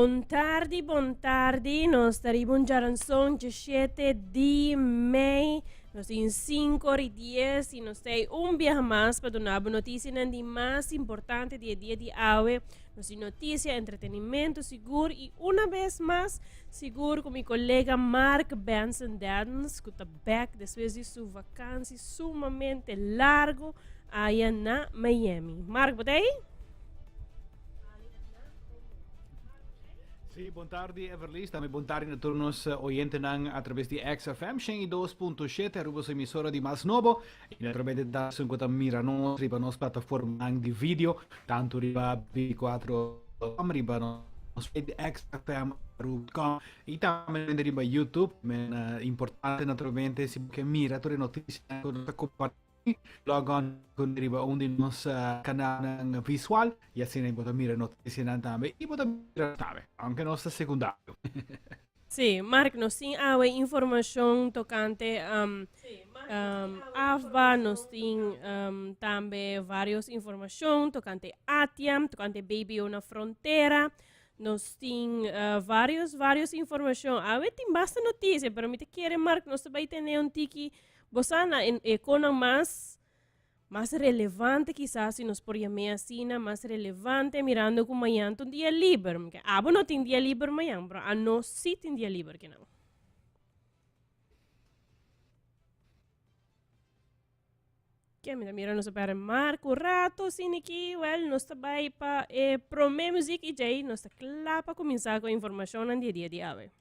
Bon tardi, bon tardi. Nos ta riba un djaranson 17 di mei. Nos tin 5 ora y 10 y nos ta un biaha mas pa duna bo noticianan di mas importante di e dia di awe. Nos tin noticia, entretenimento sigur y una vez mas sigur cu mi colega Mark Benson Dens cu ta back despues di su vakantie sumamente largo aya na Miami. Mark, bo ta ahí? Sí, bon tardi Everlis, tambe bon tardi na tur nos eh, oyentenan a través di XFM 102.7, Aruba su emisora di mas nobo. Y naturalmente dasun ku ta mira nos riba nos plataformanan di video, tanto riba 24 riba nos XFM Aruba.com y tambe riba YouTube. Men, eh, importante naturalmente si bo ke mira tur e noticianan ku nos ta comparti Log on riba un di nos kanalnan visual y asina bo ta mira noticianan tambe y bo ta mira tambe, aunke nos ta secundario. Sí, Mark, nos tin awe informacion tocante um, um, AFBA, nos tin um, tambe varios informacion tocante ATIAM, tocante BBO na frontera, nos tin uh, varios, varios informacion. Awe tin basta noticia, pero mi te kere, Mark, nos te bai tene un tiki Bo sa na e konan mas mas relevante kisas si nos por yam'é asina, mas relevante mirando ku mañan ta un dia liber. Abo no tin dia liber mañan, pero anos sí tin dia liber kinan. Ke mi ta mira nos a perde Mark un rato asina aki. Wel, nos ta bai pa e promé muziek i djei nos ta kla pa kuminsá ku e informashonnan di e dia di awe.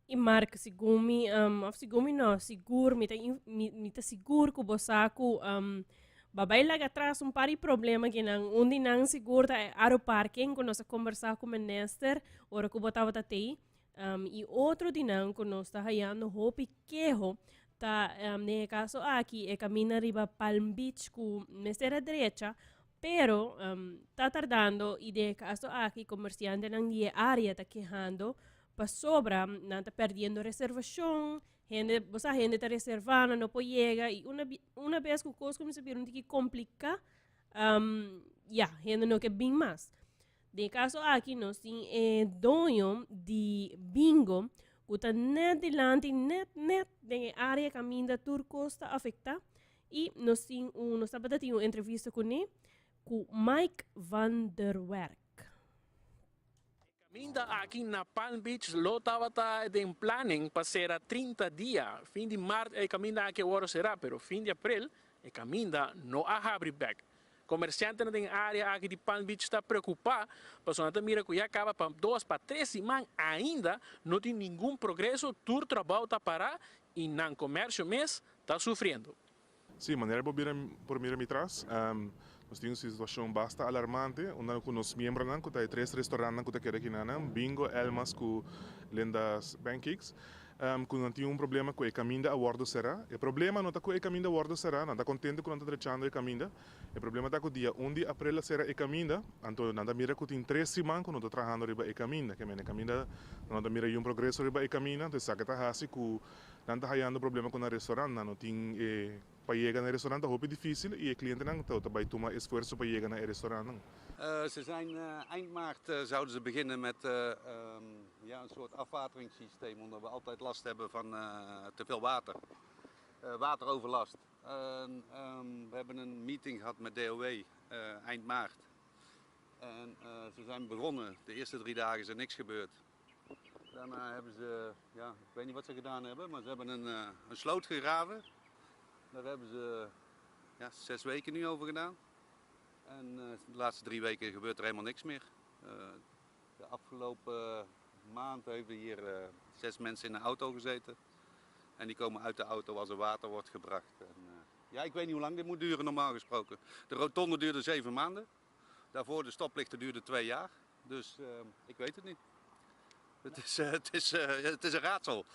I Mark, segun mi, um, of segun mi no, sigur, mi ta, mi, mi ta sigur ku bo sa ku um, babay laga atras un par di problema ki nan. Un di nan sigur ta e aeroparking ku nos a kombersá ku minister ora ku bo tabata tei. Um, i otro di nan ku nos ta hayando hopi keho ta um, den e kaso aki e kaminda riba Palm Beach ku mester a drecha, pero um, ta tardando i den e kaso aki komersiantenan di e área ta kehando Pasobra nan ta perdiendo reservacion, hende, bo sa hende ta reserva, nan no por yega y una una bes cu cos cuminsa bira un tiki complica, um, ya, hende no ke bin mas. Den e caso aki nos tin e doño di bingo. ku ta nèt dilanti, nèt nèt den e área kaminda tur kos ta afektá i nos tin un nos tabata tin un entrevista kuné ku Mike van der Werk. E caminda aki na Palm Beach lo tabata den planning pa cera 30 dia. Fin di maart e caminda aki a wordo cera, pero fin di april e caminda no a habri bek. Comerciantenan den e area aki di Palm Beach ta preocupa pasobra nan ta mira cu ya caba pa dos pa tres siman ainda no tin ningun progreso, tur trabao ta para y nan comercio mes ta sufriendo. Sí, manera bo bira por mira mi tras, nos tin un situacion basta alarmante, unda cu nos miembronan cu ta e tres restaurantnan cu ta keda kinanan, Bingo, Elma's cu Linda's Pancakes, cu nan tin un problema cu e caminda a wordo cera. E problema no ta cu e caminda a wordo cera, nan ta contento cu nan ta drechando e caminda. E problema ta cu dia un di april a cera e caminda, anto nan ta mira cu tin tres siman cu no ta trahando riba e caminda. Ke men e caminda nan no ta mira yun progreso riba e caminda, anto esaki ta haci cu Nan ta hayando problema ku nan restaurant, nan no tin e pa yega na e restaurant ta hopi dificil y e clientenan ta ta bay tuma esfuerso pa yega na e restaurantnan. Ze zijn eind maart zouden ze beginnen met ja, een soort afwateringssysteem omdat we altijd last hebben van te veel water. Wateroverlast. We hebben een meeting gehad met DOW eind maart. En ze zijn begonnen. De eerste 3 dagen is er niks gebeurd. Daarna hebben ze, ja, ik weet niet wat ze gedaan hebben, maar ze hebben een sloot gegraven. Daar hebben ze, ja, 6 weken nu over gedaan. En de laatste 3 weken gebeurt er helemaal niks meer. De afgelopen maand hebben hier 6 mensen in de auto gezeten. En die komen uit de auto als er water wordt gebracht. En, ja, ik weet niet hoe lang dit moet duren normaal gesproken. De rotonde duurde 7 maanden. Daarvoor de stoplichten duurde 2 jaar. Dus ik weet het niet. Het is een raadsel.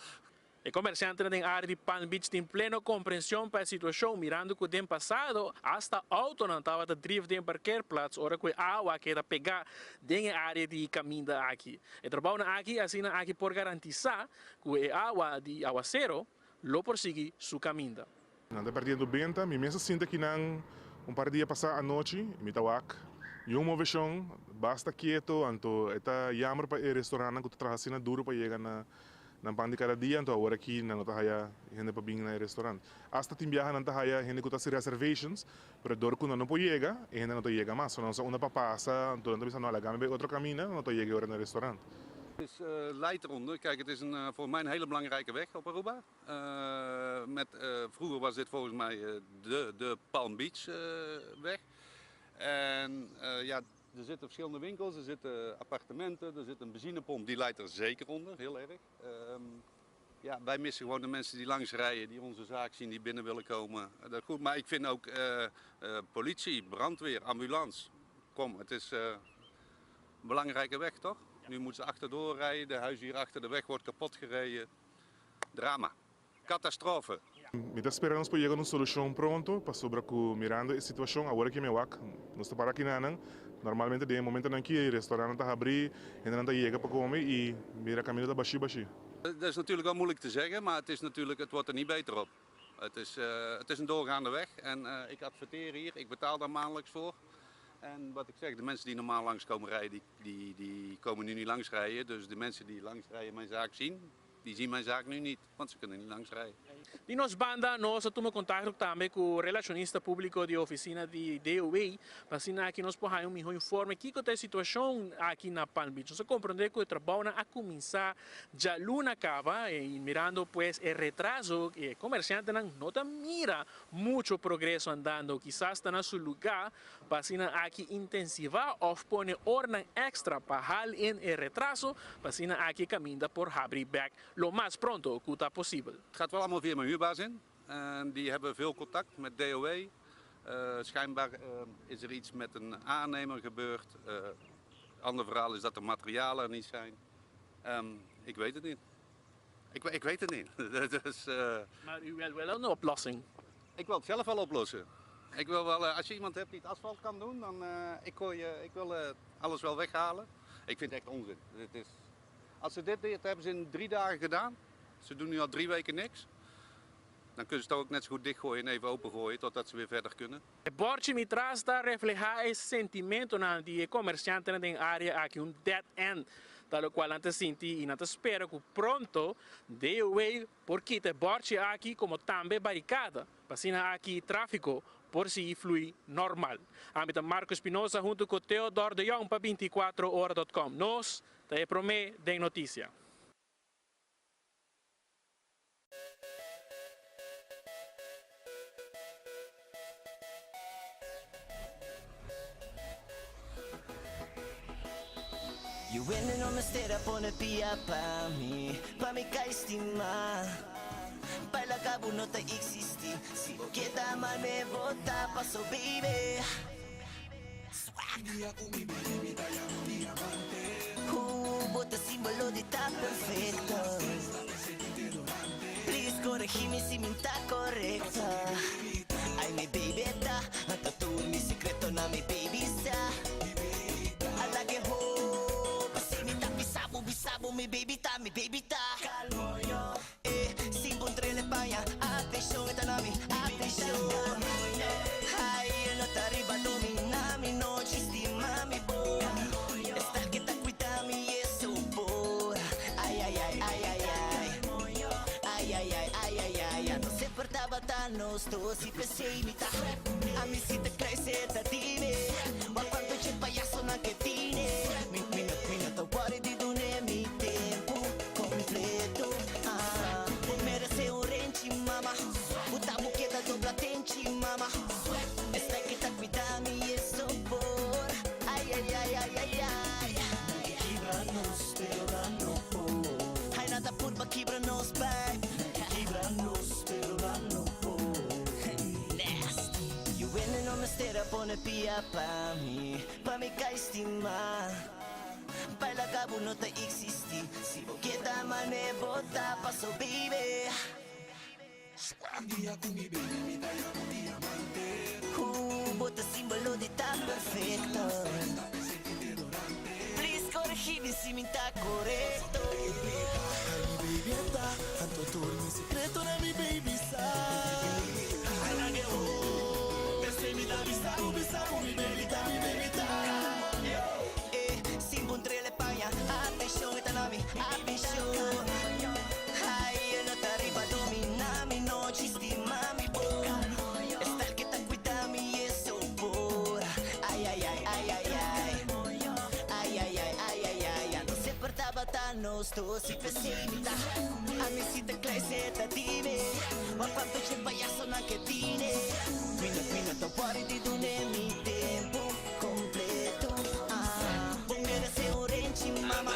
E comerciantenan den area di Palm Beach tin pleno comprension pa e situacion, mirando cu den pasado hasta autonan tabata drief den parkeerplaats ora cu e awa keda pega den e area di caminda aki. E trabounan aki asina aki por garantisa cu e awa di awacero lo por sigui su caminda. Nan ta perdiendo benta, mi mes a sinta akinan un par di dia pasa anochi, mi ta wak niun movecion, basta keto, anto e ta jammer pa e restaurantnan cu ta traha asina duro pa yega na nan pan di cada dia, anto awor aki nan no ta haya hende pa bin na e restaurant. Hasta tin biaha nan ta haya hende cu ta haci reservations, pero dor cu nan no por yega, e hende no ta yega mas. So nan sa unda pa pasa, anto nan ta bisa no, laga mi bay otro caminda, nan no ta yega e ora na e restaurant. Het is lijdt eronder. Kijk, het is voor mij een hele belangrijke weg op Aruba. Vroeger was dit volgens mij de Palm Beach weg. En ja, er zitten verschillende winkels, er zitten appartementen, er zit een benzinepomp, die lijdt er zeker onder, heel erg. Ja, wij missen gewoon de mensen die langs rijden, die onze zaak zien, die binnen willen komen. Dat is goed, maar ik vind ook politie, brandweer, ambulance. Kom, het is een belangrijke weg, toch? Nu moeten ze achterdoor rijden, de huizen hier achter de weg wordt kapot gereden. Drama. Catastrofe. Mi ta spera nos por yega na un solucion pronto, pasobra cu mirando e situacion awor aki mi wak, nos ta para akinan, normalmente den e momentonan aki e restaurantnan ta habri, hendenan ta yega pa come y mira caminda ta bashi bashi. Dat is natuurlijk wel moeilijk te zeggen, maar het is natuurlijk, het wordt er niet beter op. Het is een doorgaande weg en ik adverteer hier, ik betaal daar maandelijks voor. En wat ik zeg, de mensen die normaal langs komen rijden, die komen nu niet langs rijden. Dus de mensen die langs rijden mijn zaak zien, die zien mijn zaak nu niet, want ze kunnen niet langs rijden. Di nos banda, nos a tuma contacto tambe cu relacionista publico di oficina di DOW, pa asina aki nos por haya un miho informe kico ta e situacion aki na Palm Beach. Nos a comprende cu e trabounan a cuminsa dialuna caba y mirando pues e retraso, e comerciantenan no ta mira mucho progreso andando. Kisas ta na su lugar pa asina aki intensiva of pone oranan extra pa haal in e retraso, pa asina aki caminda por habri bek lo mas pronto cu ta posibel. Het gaat wel allemaal via mijn huurbaas in. En die hebben veel contact met DOW. Schijnbaar is er iets met een aannemer gebeurd. Ander verhaal is dat er materialen er niet zijn. Ik weet het niet. Ik weet het niet. Dus, Maar u wil wel een oplossing? Ik wil het zelf wel oplossen. Ik wil wel, als je iemand hebt die het asfalt kan doen, dan ik wil alles wel weghalen. Ik vind het echt onzin. Als ze dit hebben ze in 3 dagen gedaan. Ze doen nu al 3 weken niks. Dan kunnen ze het ook net zo goed dichtgooien en even opengooien totdat ze weer verder kunnen. E borchi mi tras ta refleha e sentimentonan di comerciantenan den area aki, un dead end. Ta lokual nan ta sinti i nan ta spera ku pronto DOW por kita e bòrchi aki komo tambe barikada pa asina aki tráfiko por sigui flui normal. Ami ta Marco Espinosa huntu ku Theodor de Jong pa 24 ora dot com. Nos ta e promé den notisia. Yu hende no mester a pone pia pa mi, pa mi kai stima. Baila ka bo no ta existi, si bo keda mal me bo ta paso baby. Swag. Ooh, bo ta simbolo di ta perfecto. Please corregí mi si mi ta correcto. Ay mi baby ta, anta tur mi secreto na mi baby sa. Ala ke ho, si mi ta bisa bo bisa bo mi baby ta, mi baby ta. Eh, sin puntrele paña, atención e ta na mi, atención. Ay, e no ta riba domina mi nochi, stima mi bo. Esta ke ta cuida mi e so por. Ay, ay, ay, ay, ay, ay. Ay, ay, ay, ay, ay, ay. Ya no semper tabata nos dos y p'esey mi ta. A mi si ta crece ta dime. Wak cuanto dje payasonan ke tine. Mi, mi no, mi no ta worry di dune mi tempo completo. Ah, bo merece un renchi, mama. Bu ta bu keda dobla tenchi, mama. Esta ke ta cuida mi e sopor. Ay, ay, ay, ay, ay, ay. Kibra nos, pero nan no por. Ay, nan ta purba kibra nos, babe. Kibra nos, pero nan no por. Nasty. Yu hende no mester a pone pia pa mi, pa mi kai stima. Baila ka bo no ta existi, si bo keda mane bo ta paso baby. Ooh, bo ta simbolo di ta perfecto. Please coregi mi si mi ta correcto. Eh, sin puntrele paña, atención e ta na mi, atención. Ay, e no ta riba domina mi nochi, stima mi bo. E style ke ta cuida mi e sopor. Ay, ay, ay, ay, ay, ay. Ay, ay, ay, ay, ay, ay. Ya no semper tabata nos dos y p'esey mi ta. A mi si ta cla esey ta dime. Wak cuanto dje payasonan ke tine. Mi no, mi no ta worry di dune mi tempo completo. Ah, bo merece un renchi, mama.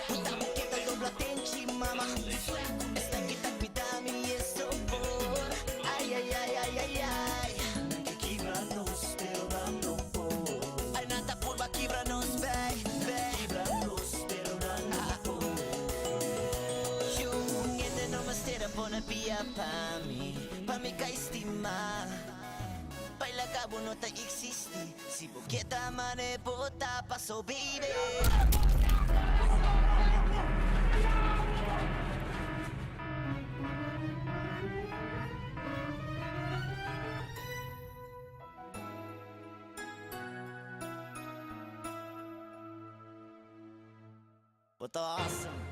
Bu ta bu keda dobla tenchi, mama. Esta ki ta cuida mi e sopor. Ay, ay, ay, ay, ay, ay. Nan ke kibra nos, pero nan no por. Ay, nan ta purba kibra nos, bay, bay. Kibra nos, pero nan no por. Yu, hende no mester a pone pia pa mi, pa mi ka estima. Baila ka bo no ta existi, si bo ke ta mane bo ta paso baby. Bo ta awesome.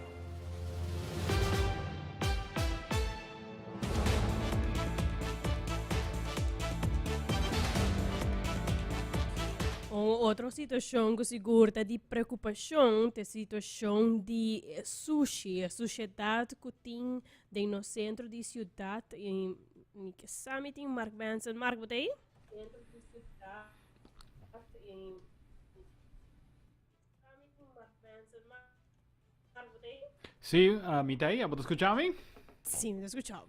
Un otro situacion cu sigur ta di preocupacion ta e situacion di sushi, e sushedad cu tin den nos centro di ciudad. Y mi ke sa mi tin Mark Benson. Mark, bo ta ey? Centro di ciudad y Sí, uh, mi ta ahí, ¿Abo ta escucha mi? Sí, mi ta escucha.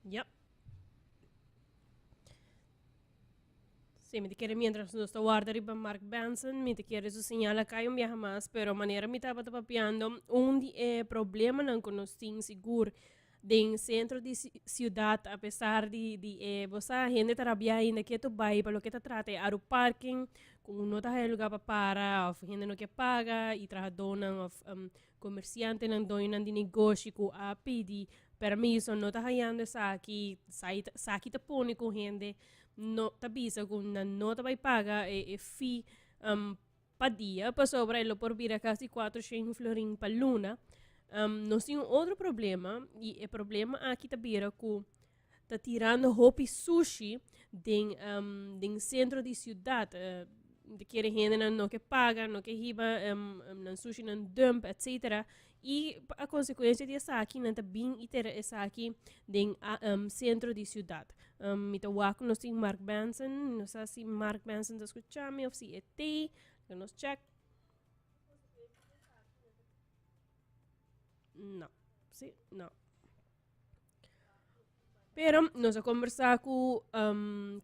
Yep. Sí, mi te quiere mientras nos ta warda riba Mark Benson, mi te quiere su señal a cai un biaha mas, pero manera mi tabata papiando, un di e problemanan cu nos tin sigur den centro di ciudad, a pesar di, di e, bo sa, hende ta rabia ainda keto bai pa loke ta trata e aru parking, cu no ta haya lugar pa para, of hende no ke paga, y trahadornan of um, comerciantenan, doñonan di negoshi cu a pidi. permiso no ta hayando esaki, esaki ta pone ku hende no ta bisa ku nan no ta bai paga e fee pa dia pasobra e lo por bira kasi 400 florin pa luna. Nos tin un otro problema y e problema aki ta bira ku ta tirando hopi sushi den den centro di ciudad. Di kere hendenan no ke paga, no ke hiba nan sushi nan dump, etcetera. Y a consecuencia di esaki nan ta bin y tera esaki den centro di ciudad. Mi ta wak nos tin Mark Benson, no sa si Mark Benson ta scucha mi of si e tey. Laga nos check. No, si, no. Pero nos a conversa cu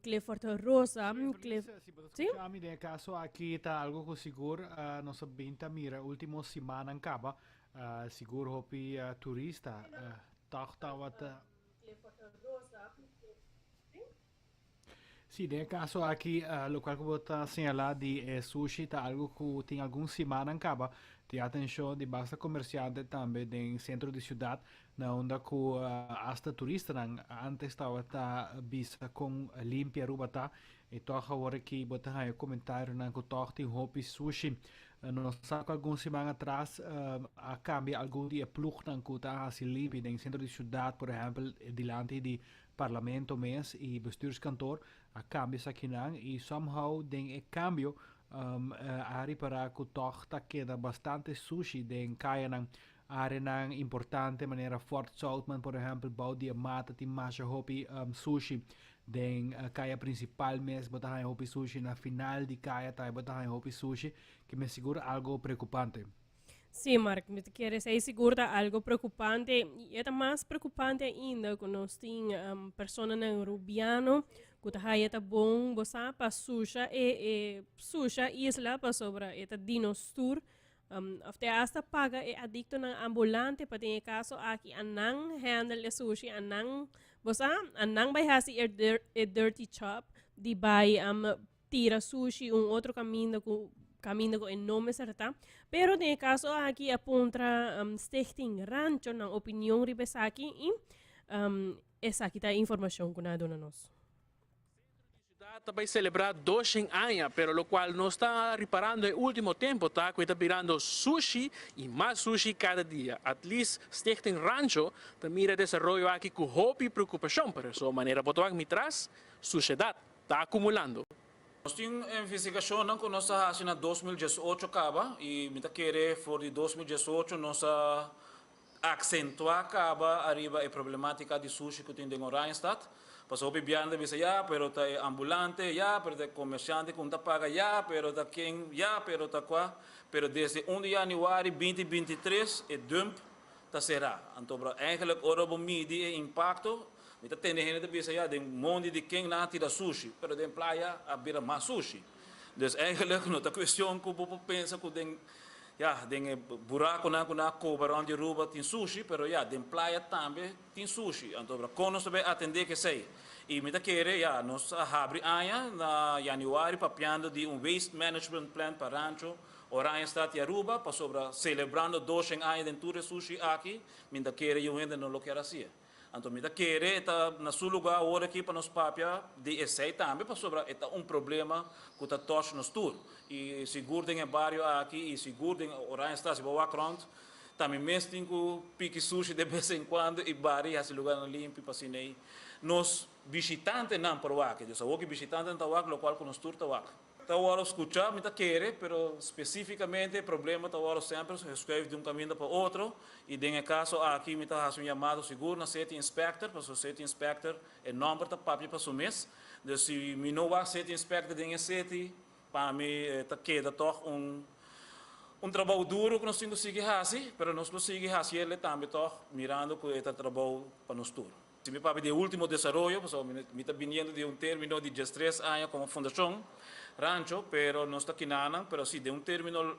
Clifford Rosa. Cliff, Si bo ta scucha mi, den e caso aki ta algo cu sigur nos a bin ta mira ultimo simannan caba. Sigur hopi turista toch tabata. Sí, den e caso aki locual cu bo ta señala di e sushi ta algo cu tin algun simannan caba tin atencion di basta comerciante tambe den centro di ciudad na unda cu hasta turistanan antes tabata bisa con limpia Aruba ta y toch awor aki bo ta haya comentarionan cu toch tin hopi sushi. Nos sa cu algun siman atras a cambia algun di e ploegnan cu ta haci limpi den centro di ciudad por ehempel dilanti di Parlamento mes y bestuurskantoor a cambia esakinan y somehow den e cambio a ripara cu toch ta keda bastante sushi den cayanan. Areanan importante manera Fort Zoutman por ehempel bou di e mata tin masha hopi sushi. Den caya principal mes bo ta haya hopi sushi, na final di caya tambe bo ta haya hopi sushi, ke mes sigur algo preocupante. Sí, Mark, mi ta kere esei sigur ta algo preocupante y e ta mas preocupante ainda cu nos tin um, personanan rubiano cu ta haya ta bon, bo sa, pa susha e, e susha isla pasobra e ta di nos tur. Um, of te hasta paga e adictonan ambulante pa den e caso aki a nan handle e sushi, a nan, bo sa, a nan bai hasi e, e dirty chop di bai um, tira sushi un otro caminda cu caminda cu e no mester ta. Pero den e caso aki a puntra um, Stichting Rancho nan opinion riba esaki y um, esaki ta e informacion cu nan a duna nos. Ciudad ta bay celebra 200 aña, pero locual nos ta riparando e ultimo tempo ta cu e ta birando sushi y mas sushi cada dia. At least Stichting Rancho ta mira e desaroyo aki cu hopi preocupacion, pero so manera bo ta wak mi tras, sushedad ta akumulando. Nos tin investigashonnan ku nos a hasi na 2018 kaba i mi ta kere for di 2018 nos a aksentuá kaba ariba e problematika di sushi ku tin den Oranjestad. Pasobra hopi biaha nan ta bisa ya pero ta e ambulante, ya pero ta e komersiante ku no ta paga, ya pero ta ken, ya pero ta kua. Pero desde un di yanüari binti 23 e dump ta será. Anto bro, eigenlijk ora bo midi e impakto, mi ta tende hende ta bisa ya den mondi di ken nan a tira sushi, pero den playa a bira mas sushi. Dus eigenlijk no ta cuestion cu bo por pensa cu den, ya, den e buraconan cu nan a coba rond di Aruba tin sushi, pero ya, den playa tambe tin sushi. Anto bro, con nos ta bay atende cu esey? Y mi ta kere, ya, nos a habri aña na januari papiando di un waste management plan pa Rancho Oranjestad y Aruba, pasobra celebrando 200 aña den tur e sushi aki, mi ta kere yu hende no lo kier haci'e. Anto mi ta kere e ta na su lugar awor aki pa nos papia di esey tambe, pasobra e ta un problema cu ta touch nos tur. Y sigur den e bario aki y sigur den Oranjestad, si bo wak rond, ta mi mes tin cu piki sushi de bes en cuando y bari haci lugarnan limpi pa asina ey nos bishitantenan por wak. Dus awor ki bishitantenan ta wak, locual cu nos tur ta wak. Ta wòrdu skuchá, mi ta kere, pero spesífikamente e problema ta wòrdu semper geskuif di un kaminda pa otro i den e kaso aki mi ta hasi un yamado sigur na City Inspector, pasobra City Inspector e nòmber ta papia pa su mes. Dus si mi no wak City Inspector den e city, pa mi ta keda tòg un un trabou duru ku nos tin ku sigui hasi, pero nos lo sigui hasiel tambe tòg mirando ku e ta trabou pa nos tur. Si mi papia di e ultimo desaroyo, pasobra mi ta biniendo di un termino di 13 aña komo Fundashon Rancho, pero nos ta kinanan, pero si den un termino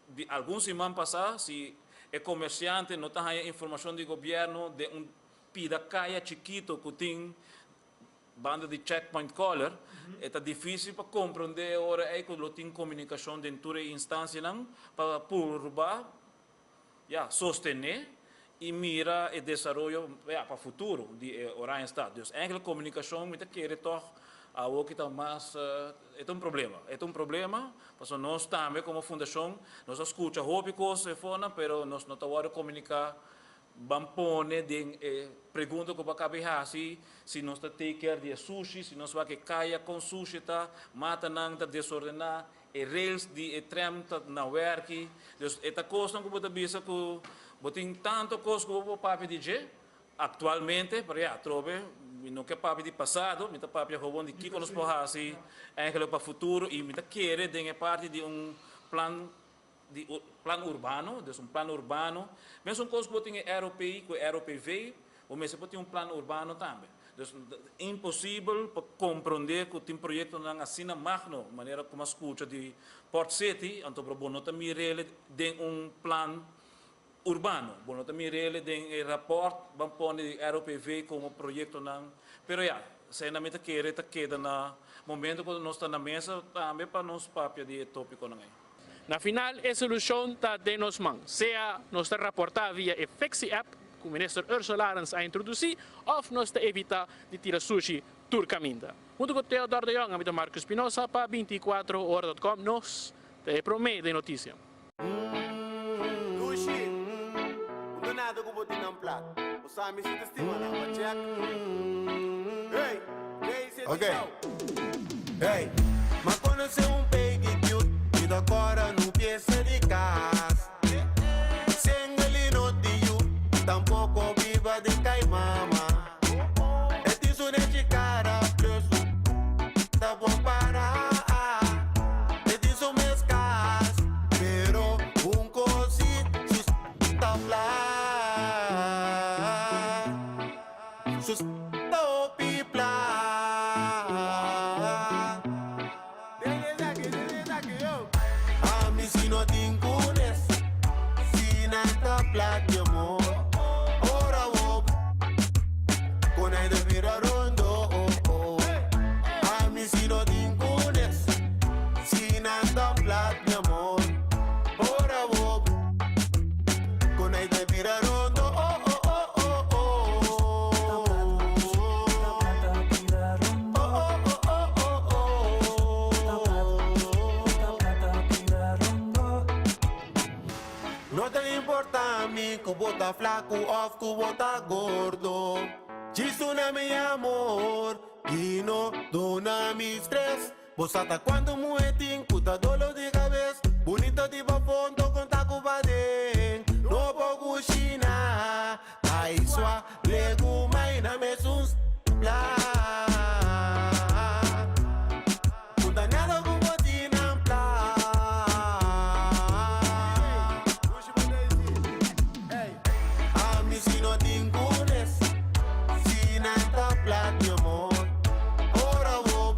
di algun siman pasá, si e komersiante no ta haña informashon di gobièrnu den un pida kaya chikito ku tin banda di Checkpoint Color, e ta difísil pa komprondé e ora ei ku lo tin komunikashon den tur e instansianan pa purba, ya, sostené. i mira e desaroyo ya pa futuro di e Oranjestad. Dus eigenlijk komunikashon mi ta kere tòg awoki ta mas e ta un problema. E ta un problema pasobra nos tambe komo fundashon nos a skucha hopi kos efonan pero nos no ta wòrdu komuniká. Ban pone den e pregunta ku bo a kaba di hasi si nos ta take care di e sushi, si nos wak e kaya kon sushi ta, matanan ta desordená, e rails di e tram ta na wèrki. Dus e ta kosnan ku bo ta bisa ku bo tin tantu kos ku bo por papia di dje aktualmente, pero ya, atrobe mi no ke papia di pasado, mi ta papia gewoon di kiko nos por hasi eigenlijk pa futuro i mi ta kere den e parti di un plan di plan urbano, dus un plan urbano. Mesun kos ku bo tin e ROP ku e ROPV, bo mester por tin un plan urbano tambe. Dus imposibel pa komprondé ku tin proyektonan asina magno, manera ku mi a skucha di Port City, anto pero bo no ta mir'el den un plan urbano, bo no ta mir'el den e rapòrt ban pone di ROPV komo proyektonan. Pero ya, esei mi ta kere ta keda na momento ku nos ta na mesa tambe pa nos papia di e tópikonan ei. Na final e solucion ta den nos man, sea nos ta raporta via e Fixi app cu Minister Ursula Arends a introduci of nos ta evita di tira sushi tur caminda. Hunto cu Theodor de Jong, ami ta Marco Espinosa pa 24 ora dot com, nos ta e prome den noticia. Dushi, un ta nada ku bo tin nan plat. Bo sa mi si ta stima nan, ba check. Hey, Daisy Ok. Tizao. Hey, m'a conoce un baby cute Mi ta cora nu pieza di cas Single y no di yu Tampoco biba den cai mama E tin su nechi cara plus su ta bon para E tin su mes cas Pero un cosi su ta fla Su ta hopi pla. Ami si no tin kunes, si nan ta plat mi amor. Ora wo con ai de bira rondo. Oh, oh. Ami si no tin kunes, si nan ta plat mi amor. Ora wo con ai de bira rondo. Oh, oh, oh, oh, oh. Oh, oh, oh, oh, oh, oh. No ta importa mi ku bo ta flaku of ku bo ta gordo. Djis duna mi amor y no duna mi stress. Bo sa ta cuanto muhe tin cu ta dolo di cabes. Bunito di pafondo con ta cu paden. No por cushina, ta isua legumai na mesun pla. Un ta nada cu bo tin nan pla. Ami si no tin cunes, si nan ta plat mi amor. Ora bo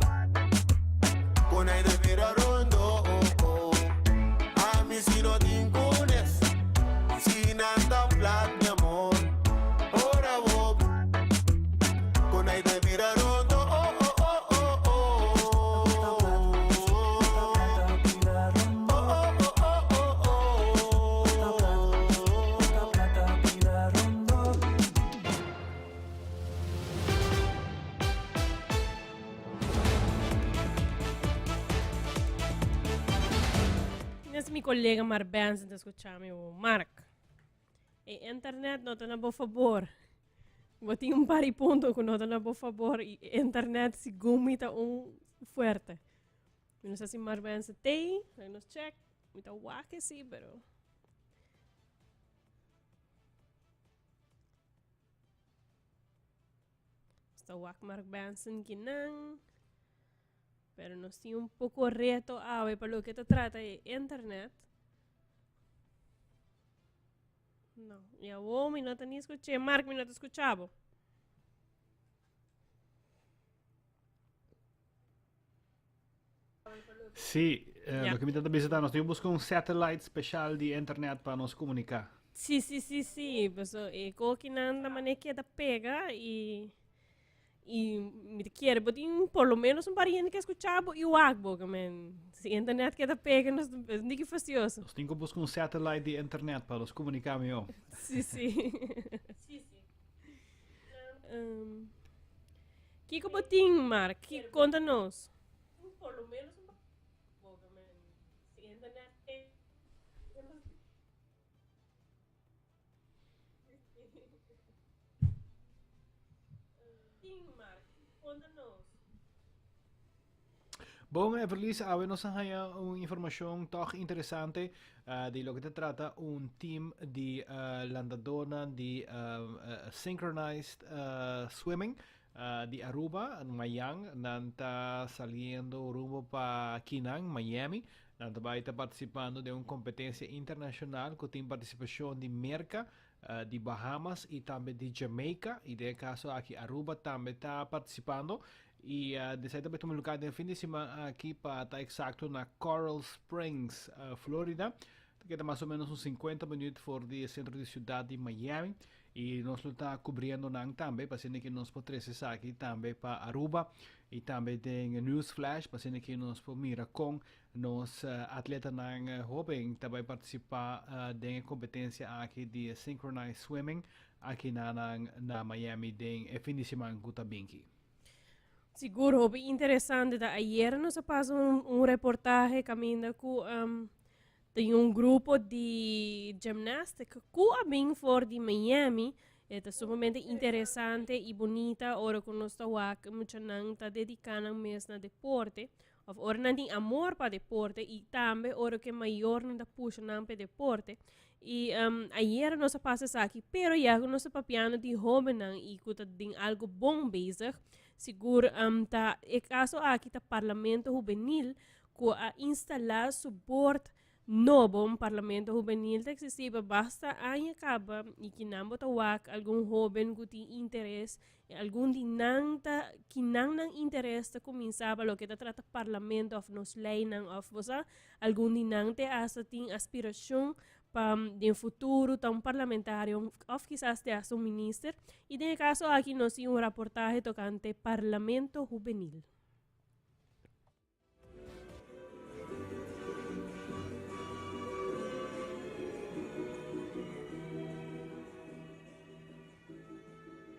con ai de bira rondo. Oh, oh. Ami si no tin cunes, si nan ta plat mi amor. Ora bo con ai de bira rondo. Oh, oh, oh, oh, oh. Oh, oh, oh, oh, oh, oh. Nes mi colega Mark Benson ta escucha mi o Mark. E internet no ta na bo favor. Bo tin un par di punto ku no ta na bo favor i internet segun mi ta un fuerte. Mi no sa si Mark Benson tei, laga nos check. Mi ta wak si, pero Nos ta wak Mark Benson kinan. Pero nos tin un poco reto awe pa loke ta trata e internet. No, y awo mi no ta ni escuché. Mark, mi no ta escuchabo. Sí, eh, Ja. loke mi ta bisa ta, nos tin busca un satellite special di internet pa nos comunica. Sí, sí, sí, sí. Paso e kokinan da mane keda pega y... Y mi ta kere bo tin por lo menos un par di hende ke skucha bo y wak bo, ke men si internet keda pega nos es un diki fastioso. Nos tin ku buska un satellite di internet pa nos komuniká mihó. Sí, sí. Sí, sí. Um, kiko bo tin, Mark? Ki, konta nos. Por lo menos un bo, ke men si internet pega nos. Bon, Everlis, awe nos a haña un informacion toch interesante uh, di loke ta trata un team di uh, landadornan di uh, synchronized uh, swimming uh, di Aruba, mayan, nan ta saliendo rumbo pa Kinan, Miami. Nan ta bai ta participando den un competencia internacional cu tin participacion di Merca, di Bahamas y tambe di Jamaica y den e caso aki Aruba tambe ta participando y desai ta bai tuma lugar den fin di siman aki pa ta exacto na Coral Springs, Florida. Ta keda mas o menos un 50 minuut for di e centro di ciudad di Miami y nos lo ta cubriendo nan tambe pa asina ki nos por trece esaki tambe pa Aruba y tambe den News Flash pa asina ki nos por mira con Nos atletanan hoben ta bai partisipá den e kompetensia aki di synchronized swimming aki na nan na Miami den e fin di siman ku ta binki. Sigur hopi interesante ta ayer nos a pasa un, un reportahe kaminda ku um, tin un grupo di gymnastic ku a bin for di Miami. E ta sumamente interesante i bunita ora ku nos ta wak muchanan ta dediká nan mes na deporte. Of ora nan tin amor pa deporte y tambe ora cu e mayornan ta pusha nan pa e deporte. Y um, ayer nos a pasa esaki, pero ya cu nos ta papiando di hobennan y cu ta den algo bon bezig, sigur um, ta e caso aki ta Parlamento Hubenil cu a instala su board nobo, un Parlamento Hubenil ta existi pa basta aña caba y kinan bo ta wak algun hoben cu tin interes E algun di nan ta kinan nan interes ta kuminsá pa loke ta trata parlamento òf nos leinan òf bo sa, algun di nan te asta tin aspirashon pa den futuro ta un parlamentario òf kisas te asta un minister. I den e kaso aki nos tin un raportahe tokante Parlamento Hubenil.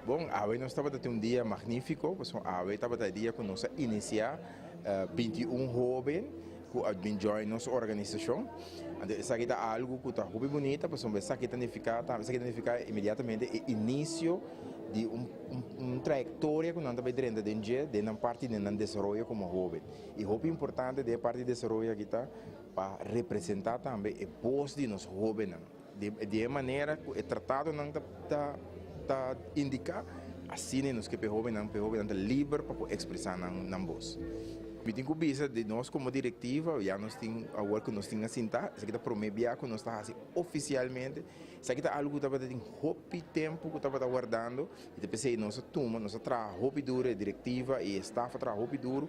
Bon, awe nos tabata tin un dia magnífiko, pasobra awe tabata e dia ku nos a inisiá 21 hóben ku a bin join nos organisashon. Anto esaki ta algu ku ta hopi bunita, pasobra esaki ta nifiká tambe, esaki ta nifiká inmediatamente e inisio di un un trayectoria cu nan ta bay drenta den dje den nan parti den nan desaroyo como hoben. Y hopi importante den e parti di desaroyo aki ta pa representa tambe e bos di nos hobennan. Di di e manera cu e tratadonan ta ta ta indica, asina nos ke pa e hobennan, pa e hobennan ta liber pa por expresa nan nan bos. Mi tin cu bisa di nos como directiva, ya nos tin awor cu nos tin a sinta, esaki ta prome bia cu nos ta haci oficialmente. Esaki ta algu ku tabata tin hopi tempu ku tabata wardando i ta p'esei nos a tuma, nos a traha hopi duru, e direktiva i e staf a traha hopi duru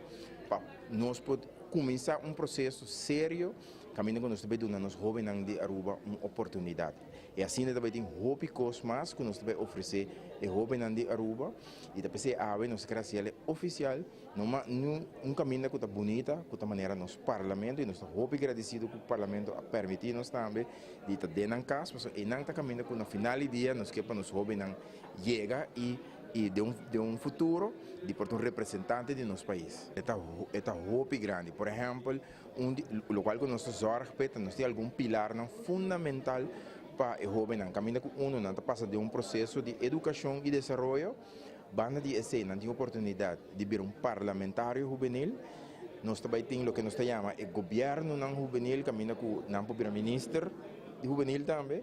pa nos por kuminsá un proseso serio kaminda ku nos ta bai duna nos hóbennan di Aruba un oportunidat. I asina ta bai tin hopi kos mas ku nos ta bai ofresé e hóbennan di Aruba i ta p'esei awe nos ta kere hasiel e ofisial. No ma niun un kaminda ku ta bunita, ku ta manera nos Parlamento i nos ta hopi gradisido ku Parlamento a permití nos tambe di ta den nan kas, pasobra einan ta kaminda ku na final di dia nos ke pa nos hóbennan yega i i den un den un futuro di por ta un representante di nos pais. E ta e ta hopi grandi. Por ehèmpel, un di lokual ku nos ta zòrg p'e ta nos tin algun pilarnan fundamental pa e hóbennan, kaminda ku unu nan ta pasa den un proseso di edukashon i desaroyo, Banda di esei nan tin oportunidat di bira un parlamentario hubenil. Nos ta bai tin loke nos ta yama e gobièrnunan hubenil kaminda ku nan por bira minister di hubenil tambe.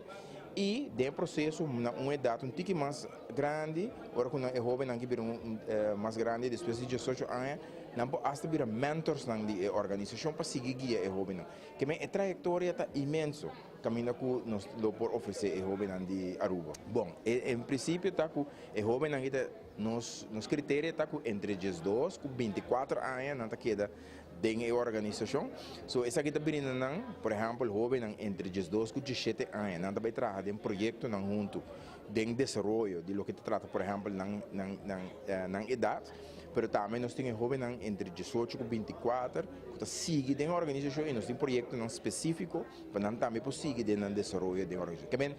I den e proseso na un edat un tiki mas grandi, ora ku nan e hóbennan ki bira un mas grandi despues di diesocho aña, nan por asta bira mentorsnan di e organisashon pa sigui guia e hóbennan. Ke men e trayektoria ta inmenso kaminda ku nos lo por ofresé e hóbennan di Aruba. Bon, en prinsipio ta ku E hobennan aki ta nos nos criterio ta cu entre 12 cu 24 aña nan ta keda den e organisacion. So esaki ta brinda nan, por ehempel hobennan entre 12 cu 17 aña nan ta bay traha den proyectonan hunto. den desaroyo di loke ta trata por ehèmpel nan nan nan nan edat, pero tambe nos tin e hóbennan entre diesocho ku binti kuater ku ta sigui den organisashon i nos tin proyektonan spesífiko pa nan tambe por sigui den nan desaroyo den organisashon. Ke men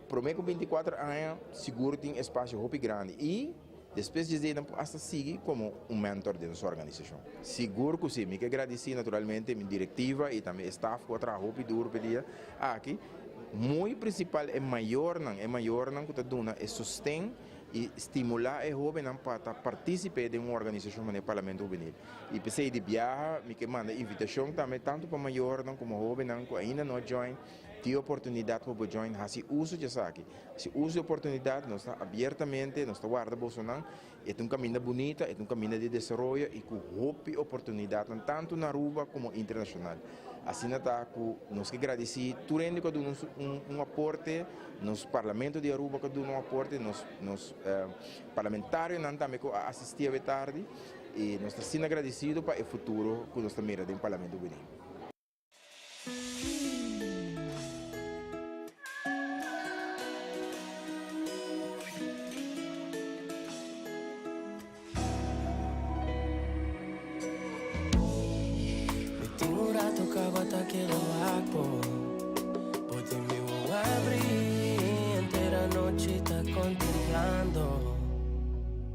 promé ku 24 aña sigur tin espasio hopi grandi i despues di esei nan por asta sigui komo un mentor den nos organisashon. Sigur ku si, mi ke gradisí naturalmente mi direktiva i tambe e staf ku a traha hopi duru pa e dia aki. Muy prinsipal e mayornan, e mayornan ku ta duna e sosten i stimulá e hóbennan pa ta partísipe den un organisashon manera Parlamento Hubenil. I p'esei di biaha mi ke manda invitashon tambe tantu pa mayornan komo hóbennan ku ainda no a join, tin oportunidat pa bo join, hasi uso di esaki. Hasi uso di oportunidat, nos ta abiertamente, nos ta warda bosonan. E ta un kaminda bunita, e ta un kaminda di desaroyo i ku hopi oportunidatnan tantu na Aruba komo internashonal. Asina ta ku nos ke gradisí tur hende ku a duna nos un aporte, nos Parlamento di Aruba ku a duna un aporte, nos nos parlamentarionan tambe ku a asistí awe tardi i nos ta asina gradisido pa e futuro ku nos ta mira den Parlamento Hubenil. Mi tin un rato caba ta keda wak bo. Bo tin mi wowo abri henter anochi ta contemplando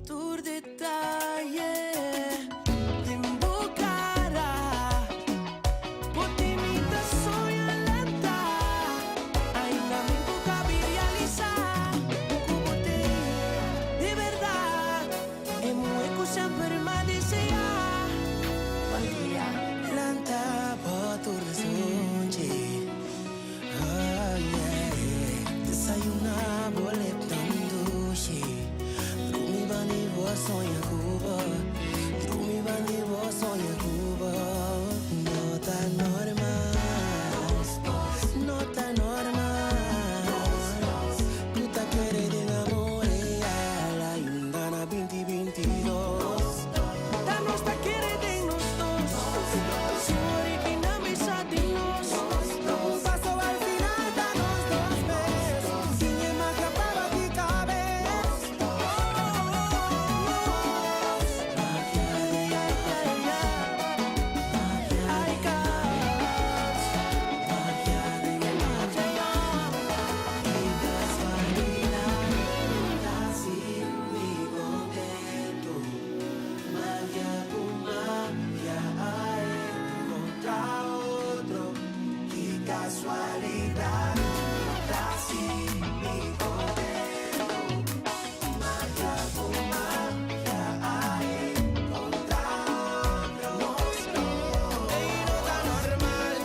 tur detaye den bo cara. Bo tin mi ta soña lanta ainda mi por cabi realisa cu bo tin di berdad e muhe cu semper m'a desea. Bon dia. Lanta bo tur sunchi. Oh yeah. Desayuna bo lepnan dushi. Drumi bandi bo soña cu bo. Drumi bandi bo soña cu bo. No ta normal. No ta normal. Cu ta kere den amor real ainda na binti 22. Ta nos ta kere den nos dos. Sorry ki nan bisa di nos. Paso al final ta nos dos mes. Sin e magia pa bati cabes. Magia de Ay, cats. Magia de magia. Ki casualidad. Así mi contento. Magia cu magia a encontra otro. Ki casualidad. Así mi contento. Magia cu magia a encontra otro. Ey, no ta normal.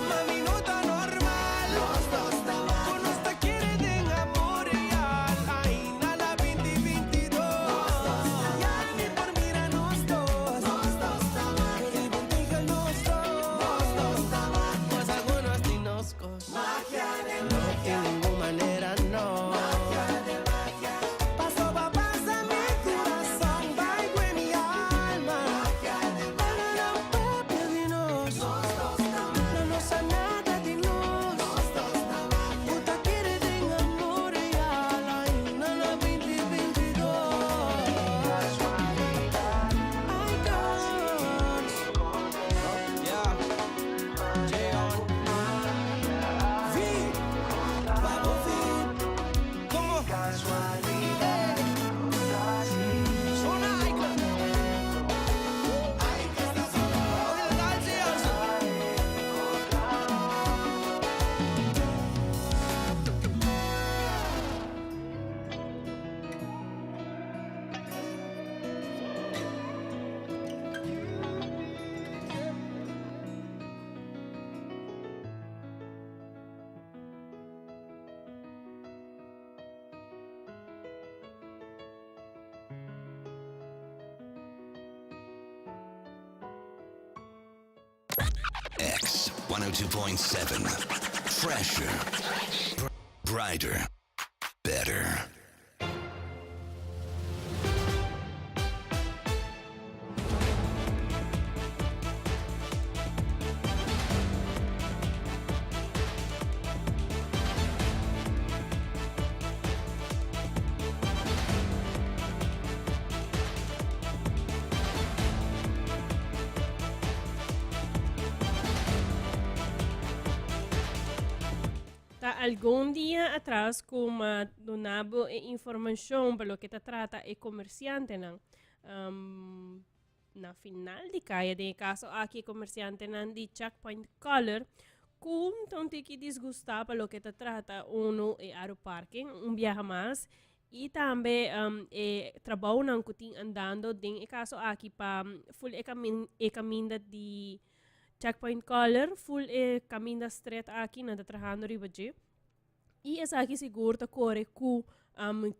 Mami, no ta normal. Cu nos ta kere den amor real. Ainda na 2022. Ya mi por mira nos dos. Pero contigo nos dos. Mas algunos ni nos cos. No tin ningun manera, no. Paso pa pasa mi corazón, bai cu mi alma. Pero no papia di nos. No nos sa nada di nos. Bo ta kere den amor real ainda na 2022. Ay, cats. Yeah. J-On. V. Babo V. Como? Zona Icon. Oye, dale, also. X 102.7. Fresher. Brighter. Better. algun dia atras ku m'a duna bo e informashon pa loke ta trata e komersiantenan. Na final di kaya den e kaso aki e komersiantenan di Checkpoint Color ku ta un tiki disgustá pa loke ta trata unu e aeroparking un biaha mas i tambe e trabounan ku tin andando den e kaso aki pa ful e e kaminda di Checkpoint Color ful e kaminda stret aki nan ta trahando riba dje. I esaki sigur ta kore ku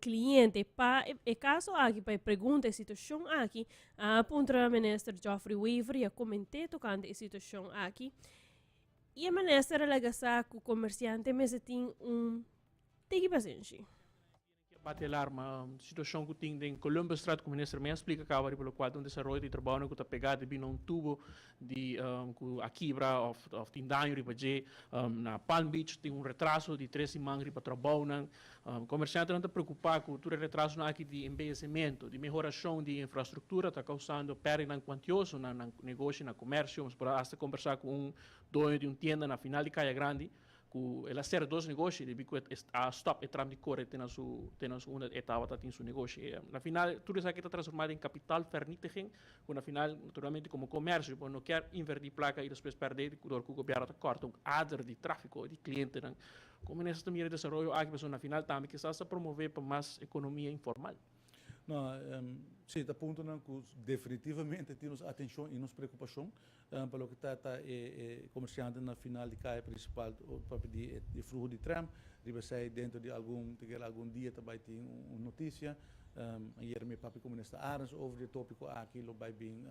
kliente. Pa e kaso aki, pa e pregunta, e situashon aki, a puntra minister Geoffrey Wever i a koment'é tokante e situashon aki. I e minister a laga sa ku komersiante mester tin un tiki pasenshi. Bati alarma, Situacion cu tin den Columbusstraat cu minister mes a splica caba riba locual ta un desaroyo di trabounan cu ta pega debi na un tubo di cu a kibra of of tin daño riba dje. Na Palm Beach tin un retraso di tres siman riba trabounan. Comerciantenan ta preocupa cu tur e retrasonan aki di embeyecimento, di mehoracion di infrastructura ta causando perdidanan cuantioso na nan negoshi, na comercio. Nos por a hasta combersa cu un doño di un tienda na final di Caya Grandi Ku el a sera dos negoshi debi ku e a stòp e tram di kore te na su te na su unda e tabata tin su negoshi. Na final tur esaki ta transformá den kapitaalvernietiging ku na final naturalmente komo komersio bo no kier invertí plaka i despues pèrdè dor ku gobièrnu ta kòrta un ader di tráfiko di klientenan. Komo minister ta mira e desaroyo aki pasobra na final tambe kisas ta promové pa mas ekonomia informal. No, sí, ta puntonan ku definitivamente tin nos atenshon i nos preokupashon pa loke ta ta e komersiantenan na final di kaya prinsipal papia di e fluho di tram. Riba esei dentro di algun te keda algun dia ta bai tin un notisia. Ayer mi papia ku Minister Arends over di e topiko aki lo bai bin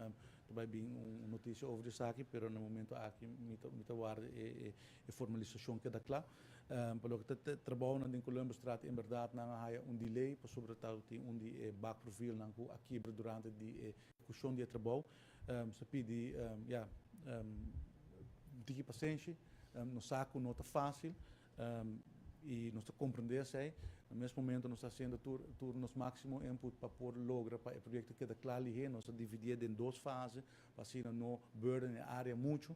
ta bai bin un notisia over di esaki pero na momento aki mi ta mi ta warda e formalisashon keda kla. Pa loke ta e trabounan den Columbusstraat en berdad nan a haya un delay pasobra tabatin un di e bakprofielnan ku a kibra durante di e ekushon di e trabou. Nos a pidi ya un tiki pasenshi, nos sa ku no ta fásil i nos ta komprendé esei. Na mes momento nos ta hasiendo tur tur nos máksimo input pa por logra pa e proyekto keda kla lihé. Nos a dividié den dos fase pa asina no burden e área muchu.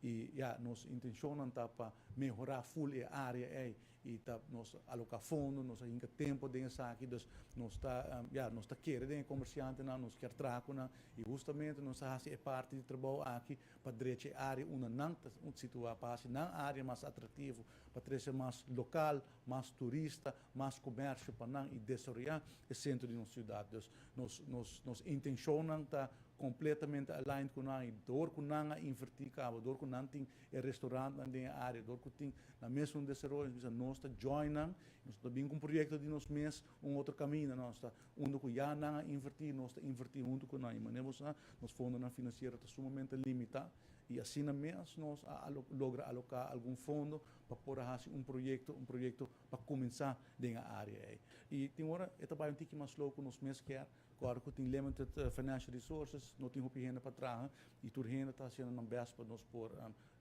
I ya, nos intenshonnan ta pa mehorá ful e área ei i ta nos aloká fondo, nos a hinka tempu den esaki, dus nos ta, ya, nos ta kere den e komersiantenan, nos kier traha ku nan i hustamente nos a hasi e parti di trabou aki pa drecha e área unda nan ta situá, pa hasi nan área mas atraktivo, pa trese mas lokal, mas turista, mas komersio pa nan i desaroyá e sentro di nos siudat. Dus nos, nos, nos intenshonnan ta completamente aligned cu nan y door cu nan a inverti caba, door cu nan tin e restaurantnan den e area, door cu tin nan mes un desaroyo, nos bisa nos ta join nan, nos no ta bin cu un proyecto di nos mes un otro caminda, nos ta unda cu ya nan a inverti, nos ta inverti hunto cu nan y manera bo sa nos fondonan financiero ta sumamente limita y asina mes nos a logra aloca algun fondo pa por a haci un proyecto, un proyecto pa cuminsa den e area ey. Y tin ora e ta bay un tiki mas slow cu nos mes kier, Ora ku tin limited financial resources, no tin hopi hende pa traha i tur hende ta hasiendo nan best pa nos por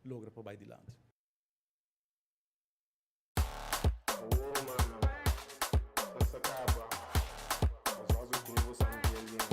logra pa bai dilanti. Awor mano, ta sa caba, nos haci prueba san bien bien.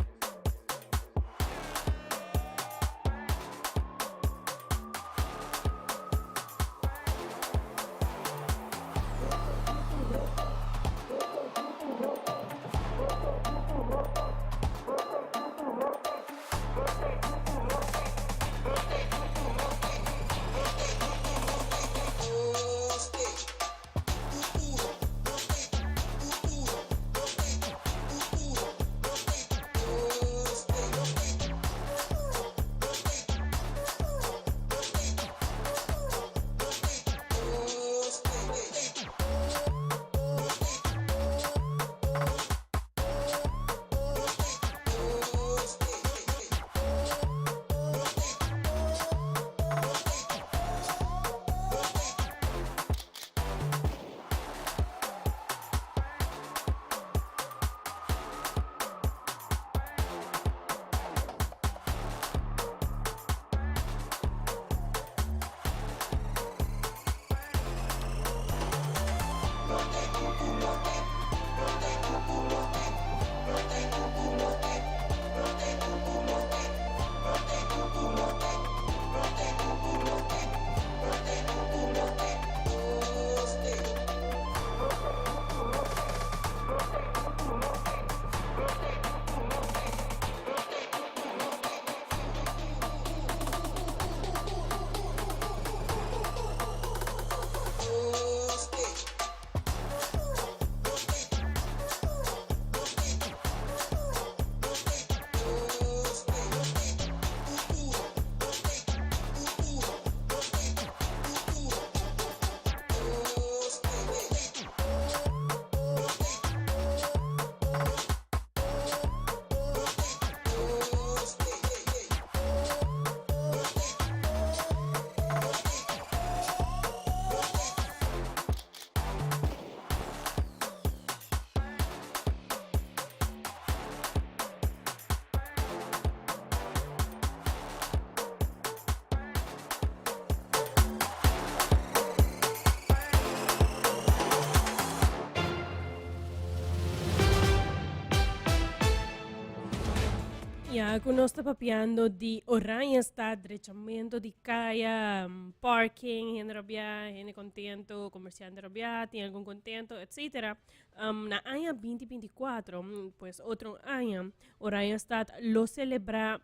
Ya ku nos ta papiando di Oranjestad, drechamento di kaya, parking, hende rabia, hende contento, comerciante rabia, tin algun contento, etcetera. Na aña 2024, pues otro aña, Oranjestad lo celebra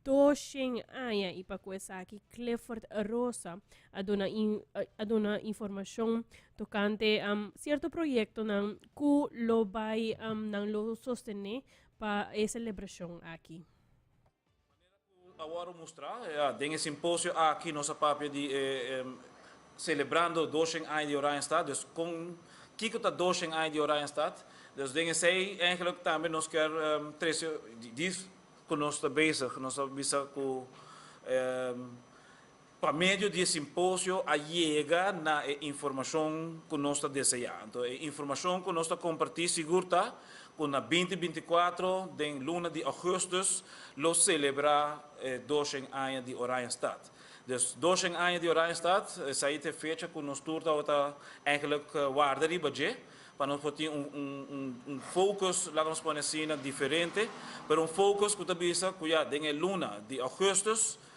200 aña y pa cu esaki Clifford Rosa a duna, in, a duna informacion tocante cierto proyectonan cu lo bay, nan lo sostene pa e celebracion aki. Manera cu a wordo mustra, ja, den e simposio aki nos a papia di e celebrando 200 aña di Oranjestad, dus con kico ta 200 aña di Oranjestad, dus den esey eigenlijk tambe nos kier trece di cu nos ta bezig, nos a bisa cu Pa medio di e simposio a yega na e informashon ku nos ta deseá. Anto e informashon ku nos ta kompartí sigur ta ku na 2024 den luna di ougùstùs lo selebrá e 200 aña di Oranjestad. Dus 200 aña di Oranjestad, esei ta e fecha ku nos tur tabata eigenlijk warda riba dje pa nos por tin un un un focus, laga nos pone asina, diferente, pero un focus ku ta bisa ku ya den e luna di ougùstùs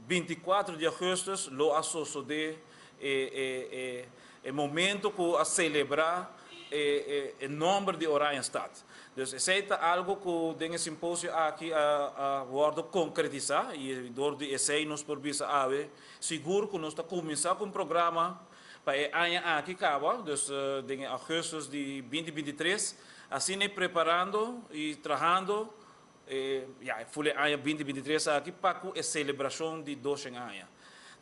24 di augustus lo a sosode e e e e momento cu a celebra e e e nomber di Oranjestad. Dus esey ta algo cu den e simposio aki a a wordo concretisa y door di esey nos por bisa awe sigur cu nos ta cuminsa cu un programa pa e aña aki caba, dus den e augustus di 2023, asina e preparando y trahando E ya, e ful e aña 2023 aki pa ku e selebrashon di 200 aña.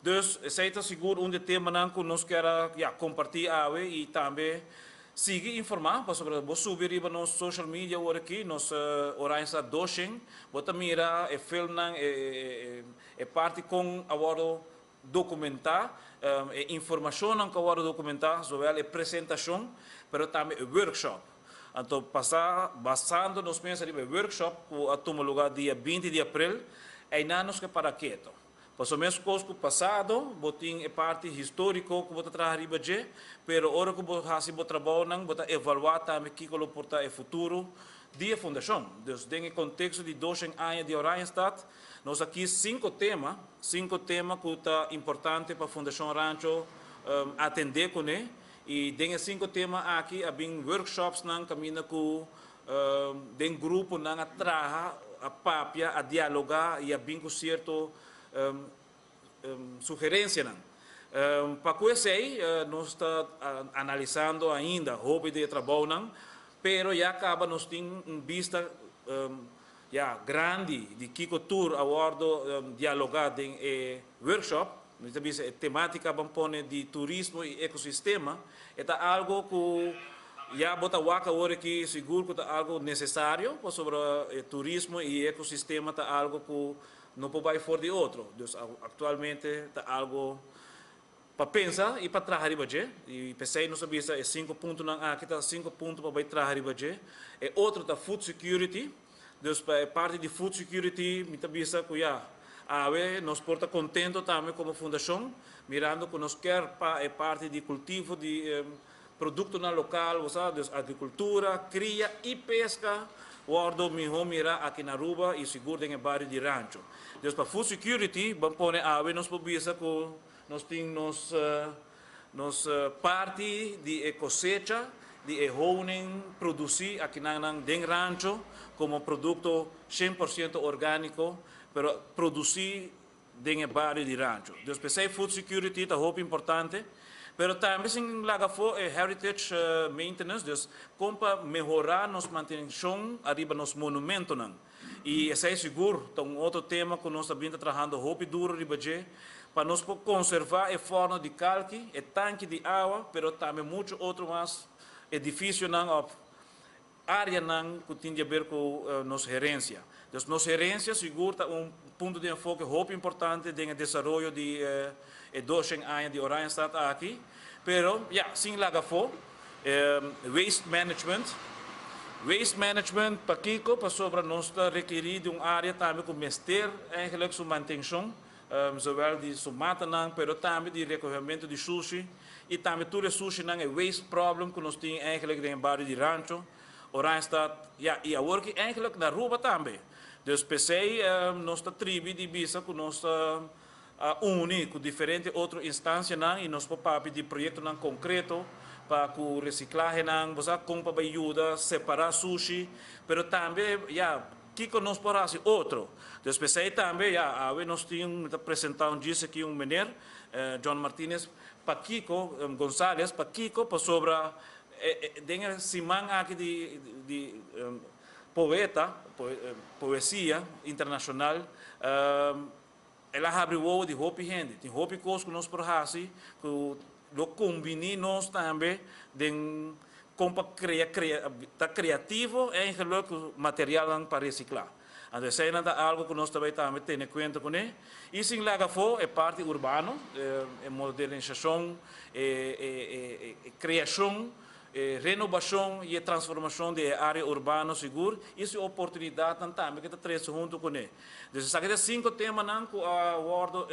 Dus esei ta sigur un di e temanan ku nos kier a ya kompartí awe i tambe sigui informá pasobra bo subi riba nos social media awor aki, nos Oranjestad 200, bo ta mira e filmnan, e e e parti kon a wòrdu dokumentá, e informashonnan ku a wòrdu dokumentá, zowel e presentashon pero tambe e workshop. Anto pasá basando nos mes riba e workshop ku a tuma lugá dia 20 di aprel, einan nos ke para keto. Pasobra meskos ku pasado bo tin e parti históriko ku bo ta traha riba dje, pero ora ku bo hasi bo trabounan bo ta evaluá tambe kiko lo por ta e futuro di e fundashon. Dus den e konteksto di 200 aña di Oranjestad, Nos a kies cinco tema, cinco tema cu ta importante pa Fundacion Rancho atende cune y den e cinco tema aki a bin workshopsnan caminda cu den gruponan a traha, a papia, a dialoga y a bin cu cierto sugerencianan. Pa cu esey nos ta analisando ainda hopi di e trabounan, pero ya caba nos tin un bista Ya, grandi di kiko tur a wordo dialoga den e workshop. Mi ta bisa e tematica ban pone di turismo y ecosistema e ta algo cu ya bo ta wak awor aki sigur cu ta algo necesario pasobra e turismo y ecosistema ta algo cu no por bay for di otro. Dus actualmente ta algo Pa pensa y pa traha riba dje, y p'esey nos a bisa e cinco puntonan aki ta cinco punto pa bay traha riba dje. E otro ta food security, dus pa e parti di food security mi ta bisa cu ya, awe nos por ta contento tambe como fundacion, mirando cu nos kier pa e parti di cultivo di productonan local, bo sa, dus agricultura, cria y pesca wordo miho mira aki na Aruba y sigur den e bario di Rancho. Dus pa food security ban pone awe nos por bisa cu Nos tin nos nos parti di e kosecha di e honing produsí akinan den rancho komo produkto 100% orgániko, pero produsí den e bario di rancho. Dus p'esei food security ta hopi importante, pero tambe sin laga afó e heritage maintenance, dus kon pa mehorá nos mantenshon ariba nos monumentonan. Y esey sigur ta un otro tema cu nos ta bin ta trahando hopi duro riba dje, pa nos por conserva e forno di calki, e tanki di awa, pero tambe mucho otro mas edificionan of areanan cu tin di haber cu nos herencia. Dus nos herencia sigur ta un punto di enfoke hopi importante den e desaroyo di e 200 aña di Oranjestad aki, pero ya, sin laga afo. Waste management. Waste management pakiko? Pasobra nos ta rekerí di un área tambe ku mester eigenlijk su mantenshon, zowel di su matanan pero tambe di rekohementu di shushi i tambe tur e sushinan, e waste problem ku nos tin eigenlijk den e bario di Rancho, Oranjestad, ya, i awor ki eigenlijk na Aruba tambe. Dus p'esei nos ta tribi di bisa ku nos ta a uni ku diferente otro instansianan i nos por papia di proyektonan konkreto pa ku resiklahenan, bo sa kon pa bai yuda separá sushi, pero tambe ya kiko nos por hasi otro. Dus p'esei tambe ya awe nos tin, mi ta presentá un djis aki un mener, John Martinez, pakiko, Gonzales, pakiko pasobra den e siman aki di di poeta, poesia internashonal, El a habri wowo di hopi hende. Tin hopi kos ku nos por hasi ku lo kumbiní nos tambe den kon pa krea, krea, ta kreativo eigenlik ku materialnan pa resiklá. Anto eseinan ta algu ku nos ta bai tambe tene kuenta kuné. I sin laga afó e parti urbano, e modernisashon, e e kreashon E renobashon i e transformashon di e área urbano sigur i su oportunidatnan tambe ke ta trese huntu kuné. Dus esaki ta e sinku temanan ku a wòrdu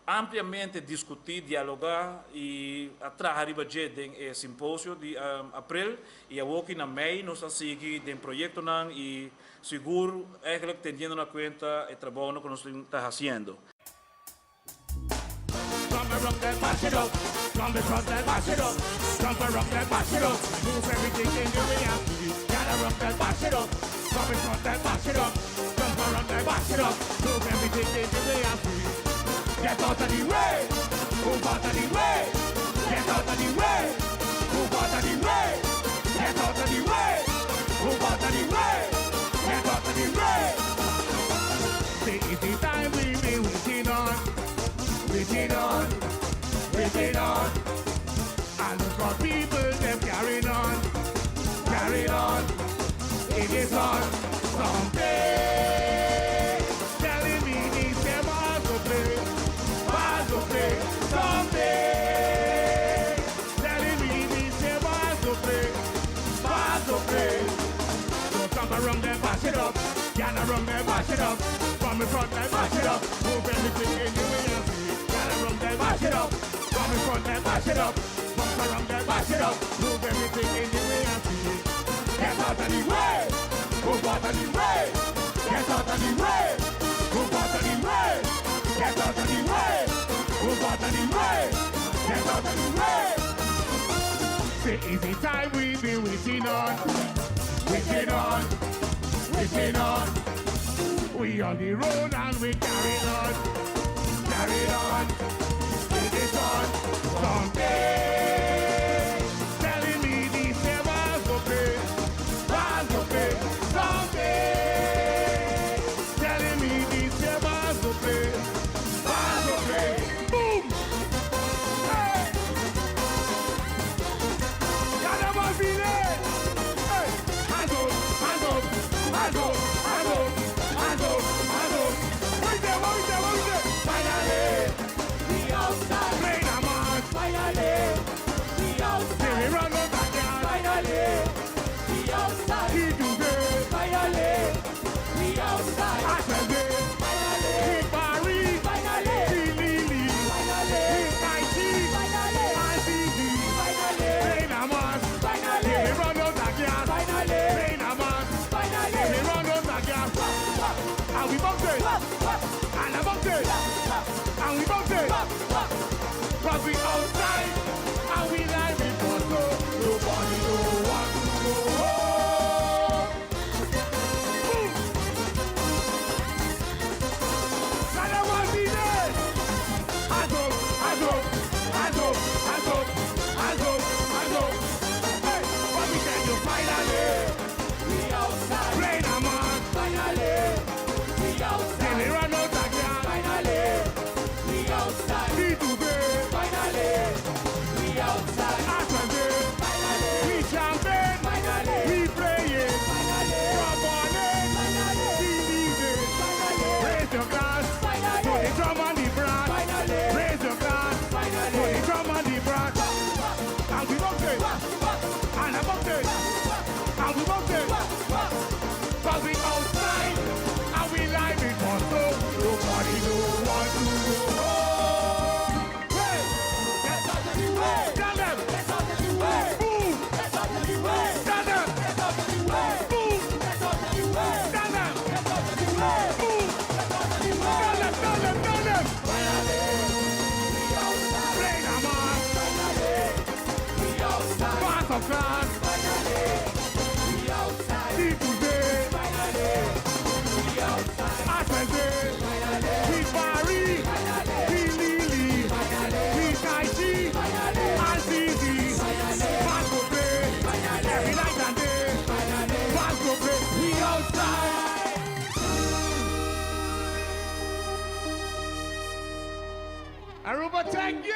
ampliamente diskutí, dialogá i a traha riba dje den e simposio di aprel i awoki na mei nos a sigui den proyektonan i sigur eigenlijk teniendo na kuenta e trabounan ku nos ta hasiendo. Top class. We outside. C2Z. We outside. HLD. We Barry. We Lily. We Kaichi. RCD. Fast go play. Every night and day. Fast go play. We outside. Aruba, thank you!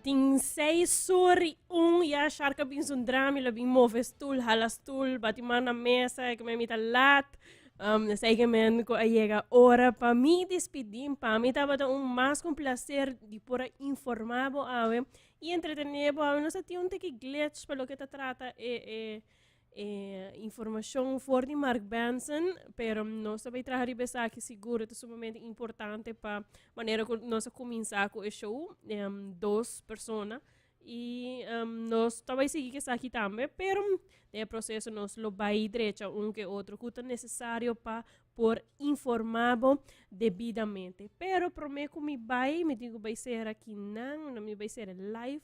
Tin 6 or 1 ya Sharka bin zundra mi, lo bin move stoel, hala stoel, bati man na mesa, ku mi ta laat. Esei ke men ku a yega ora pa mi despedí. Pa mi tabata un mas ku un plaser di por a informá bo awe i entretené bo awe. Nos a tin un tiki glitch pa loke ta trata e informashon for di Mark Benson, pero nos ta bai traha riba esaki sigur. Ta sumamente importante pa manera ku nos a kuminsá ku e show, dos persona, i nos ta bai sigui ku esaki tambe, pero den e proseso nos lo bai drecha un ke otro ku ta nesesario pa por informá bo debidamente. Pero promé ku mi bai, mi tin ku bai sera akinan, mi bai sera live.